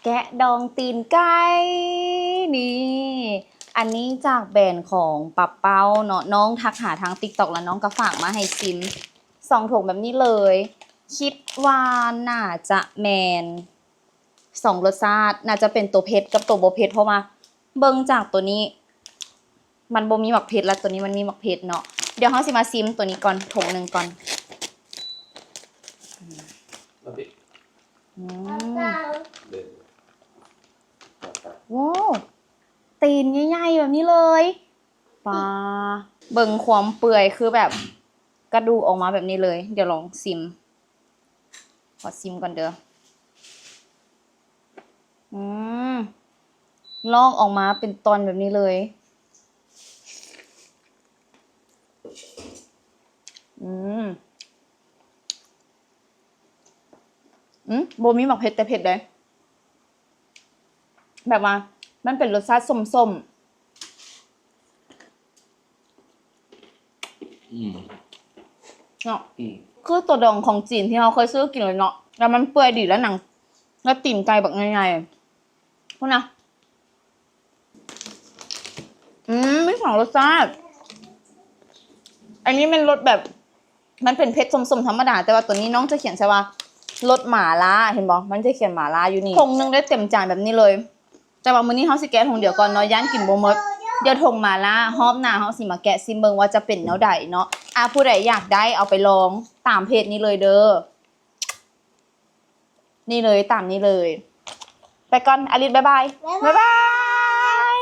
ແກະດອງຕີນໄກ່ ນີ້ ອັນນີ້ຈາກແບຣນຂອງປາເປົ້າເນາະ, ນ້ອງທັກຫາທາງ TikTok ແລ້ວນ້ອງກໍຝາກມາໃຫ້ຊີມ ສອງຖົງແບບນີ້ເລີຍ. ຄິດວ່າໜ້າຈະແມ່ນສອງລົດຊາດ, ໜ້າຈະເປັນໂຕເຜັດກັບໂຕບໍ່ເຜັດ ເພາະວ່າເບິ່ງຈາກໂຕນີ້ ມັນບໍ່ມີໝາກເຜັດ ແລະ ໂຕນີ້ມັນມີໝາກເຜັດເນາະ. ດຽວເຮົາຊິມາຊີມໂຕນີ້ກ່ອນ ຖົງໜຶ່ງກ່ອນ. ອືມ ວ້າວ ຕີນໃຫຍ່ໆແບບນີ້ເລີຍ. ປາ ເບິ່ງຄວາມເປື່ອຍ ຄືແບບກະດູກອອກມາແບບນີ້ເລີຍ. ດຽວລອງຊີມ ຂໍຊີມກ່ອນເດີ. ອືມ ລອກອອກມາເປັນຕອນແບບນີ້ເລີຍ. ອືມ ອືມ ບໍ່ມີໝາກເຜັດ ແຕ່ເຜັດເດ້. ແບບວ່າມັນເປັນລົດຊາດສົ້ມໆ ອືມ ເນາະ. ອືມ ຄືຕົວດອງຂອງຈີນທີ່ເຮົາເຄີຍຊື້ກິນເລີຍເນາະ, ແລ້ວມັນເປື່ອຍດີ ແລ້ວໜັງ ແລ້ວຕີນໄກ່ບັກໃຫຍ່ໆ ພຸ້ນນະ. ອືມ ມີສອງລົດຊາດ. ອັນນີ້ແມ່ນລົດແບບ ມັນເປັນເຜັດສົ້ມໆທຳມະດາ, ແຕ່ວ່າໂຕນີ້ນ້ອງຈະຂຽນໃສ່ວ່າລົດໝາລ່າ ເຫັນບໍ່? ມັນຈະຂຽນໝາລ່າຢູ່ນີ້. ຖົງໜຶ່ງໄດ້ເຕັມຈານແບບນີ້ເລີຍ, ແຕ່ວ່າມື້ນີ້ເຮົາຊິແກະຖົງດຽວກ່ອນເນາະ ຢ້ານກິນບໍ່ໝົດ. ດຽວຖົງໝາລ່າ ຮອບໜ້າເຮົາຊິມາແກະຊີມເບິ່ງວ່າຈະເປັນແນວໃດເນາະ. ອາ ຜູ້ໃດຢາກໄດ້ເອົາໄປລອງຕາມເພຈນີ້ເລີຍເດີ. ນີ້ເລີຍ ຕາມນີ້ເລີຍ. ໄປກ່ອນ ອາລິດ ບາຍບາຍ. ບາຍບາຍ.